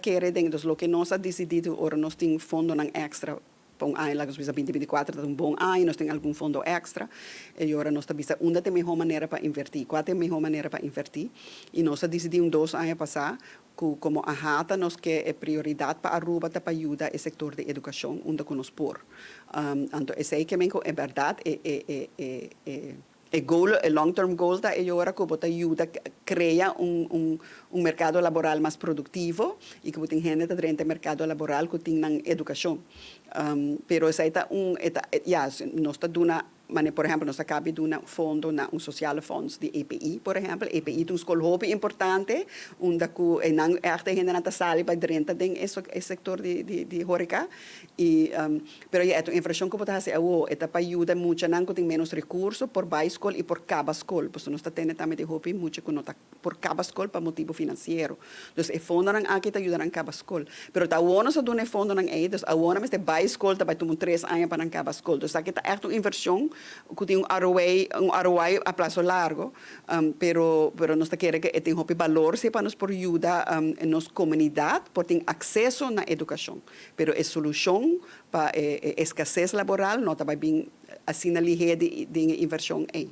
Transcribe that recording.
Kere den dus loke nos a disidí di ora nos tin fondonan èkstra pa un aña, laga nos bisa 2024 ta un bon aña, nos tin algun fondo èkstra, e ora nos ta bisa unda ta e mihó manera pa invertí, kua ta e mihó manera pa invertí. I nos a disidí un dos aña pasá ku komo AHATA nos ke e prioridat pa Aruba ta pa yuda e sektor di edukashon unda ku nos por. Anto esei ke men ku en bèrdat e e e e e E goal, e long term goal ta e ora ku bo ta yuda krea un un un merkado laboral mas produktivo i ku bo tin hende ta drenta e merkado laboral ku tin nan edukashon. Pero esei ta un e ta ya nos ta duna mane por ehèmpel nos a kabi duna fondo na un sociale fonds di EPI por ehèmpel. EPI ta un skol hopi importante unda ku einan ègt e hendenan ta sali bai drenta den e e sektor di di di horeka i Pero ya e ta un invershon ku bo ta hasi awo, e ta pa yuda muchanan ku tin ménos rekurso por bai skol i por kaba skol, pasobra nos ta tende tambe di hopi mucha ku no ta por kaba skol pa motibu finansiero. Dus e fondonan aki ta yuda nan kaba skol. Pero ta awo nos a duna e fondonan ei, dus awo nan mester bai skol, ta bai tuma un tres aña pa nan kaba skol. Dus aki ta ègt un invershon ku tin un ROI, un ROI a plaso largo, pero pero nos ta kere ku e tin hopi balor si pa nos por yuda nos komunidat por tin akseso na edukashon. Pero e solushon pa e eskases laboral no ta bai bin asina lihé den e invershon ei.